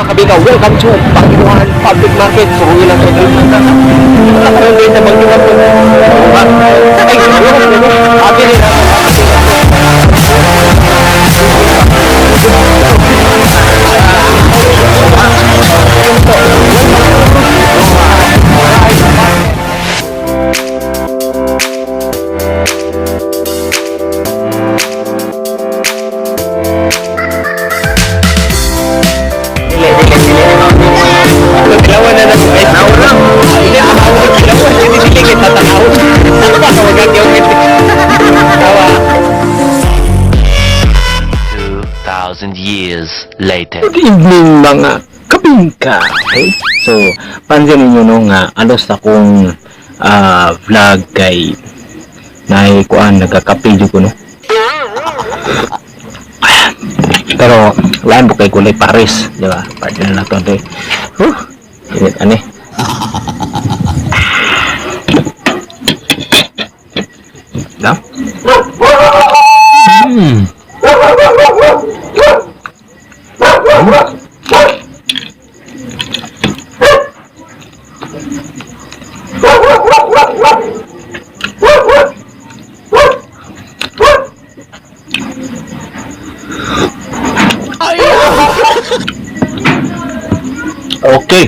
Mga kabika, welcome to Bangiwan Public Market. So, lang sa karon din sa Bangiwan. Ay, happy rin. Dili, dili, dili. Kilawan na na guys. Hindi, tanaw. Kilawan. Hindi, dili, kita tanaw. Tawa ka, tawa. 2,000 years later. Good evening, mga kabingka. Okay? So, pansin ninyo no nga alos akong vlog kay naay kuan, nagkakape jud ko no. Pero lain po kay gulay Paris, di ba? Partner na to de. Huh. Init ani. Da? Okay.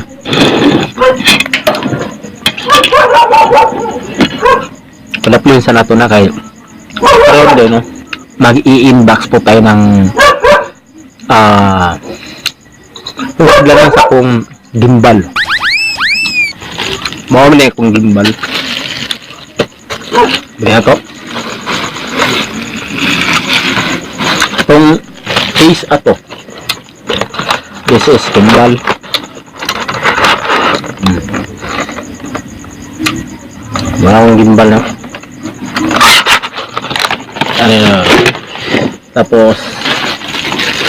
Palaplin sa nato na kay karon din no. Mag-i-inbox po tayo ng ah uh, lang sa akong gimbal. Mao man akong gimbal. Bili to. Itong case ato. This is gimbal. Wala akong gimbal na. Ano yun? Tapos,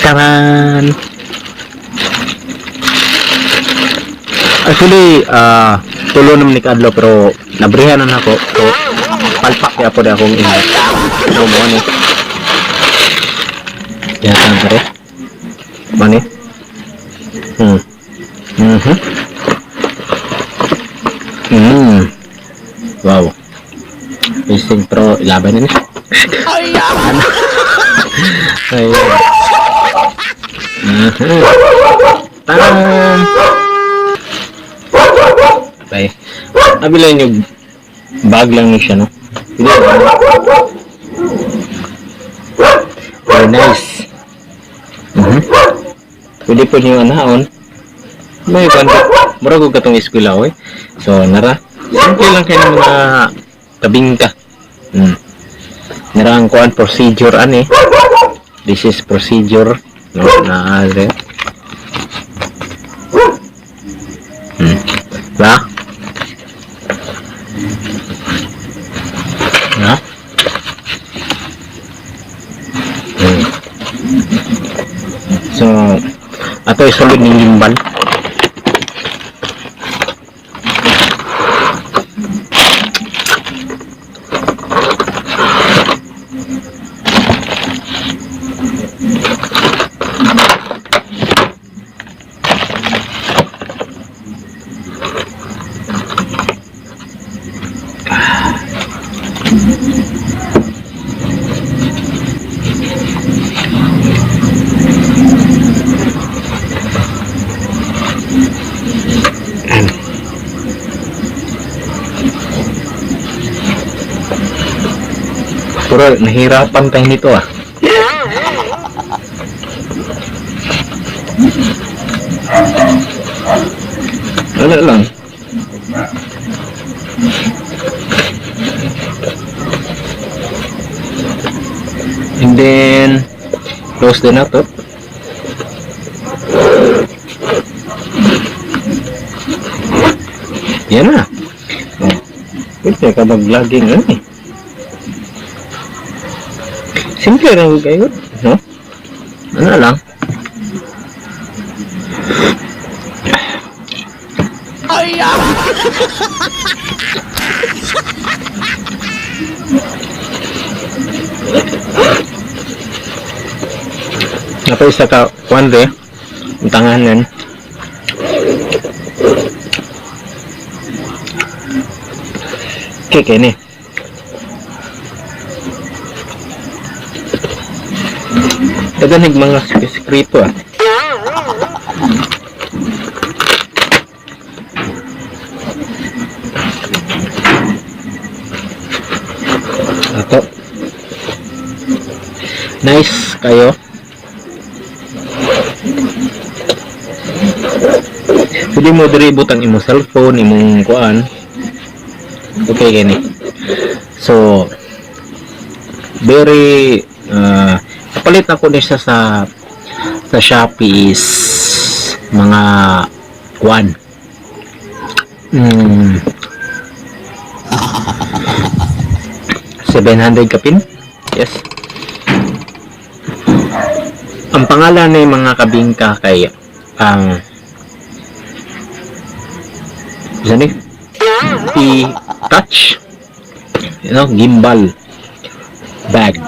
taran! Actually, tulo naman ni kaadlaw pero nabrihan na ako. So, palpak kaya po na akong ingat. Ano mo ano? Yan ang pare. Mani? Hmm. Mhm. Hmm. Wow. Amazing, pero ilaban na niya. Ayun. Mhm. Tadam! Okay. Abi lang yung bag lang ni siya, no? Hindi. Very nice. Pwede po niyo anaon. May kanta. Murag og katong eskwela, oy. So, nara. Simple lang kayo ng mga kabingka. Nara ang kuan procedure ani. This is procedure. No, na are. Ba? Na? So, ato isulod ning gimbal. Pero nahirapan tayo nito ah. Wala lang. And then, close din na to. Yan na. Oh. Pwede ka mag-vlogging ano eh. Simple lang kayo, no? Ano lang? Ay! Nato isa ka kuan re. Ang tanganan. Okay, kini. Daghan mga sekreto ah. Ato. Nice kayo. Pwede mo diri ibutang imong cellphone, imong kuan. Okay gani. So very kapalit nako ni siya sa Shopee is mga kuan. 700 kapin. Yes. Ang pangalan ni, mga kabingka, kay ang isa ni P-Touch gimbal bag.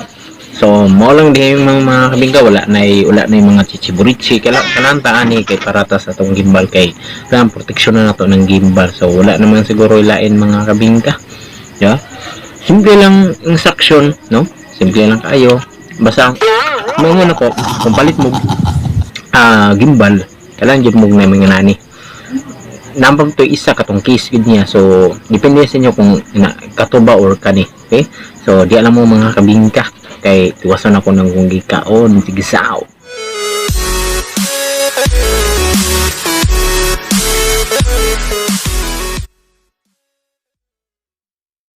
So mo lang din mga kabingka, wala na mga chichiburichi kala kanang ni kay parata sa atong gimbal kay kailangan proteksyon na nato ng gimbal. So wala naman siguro ilain, mga kabingka, yeah. Simple lang instruction, no? Simple lang kayo. Basta maingon ako, kung palit mo gimbal, kailangan jud mo na mga nani nambag to isa katong case gid niya. So depende sa inyo kung na, kato ba or kani. Okay, so di alam mo, mga kabingka, kay tuwason ako ng kung gikaon. Sige, sao.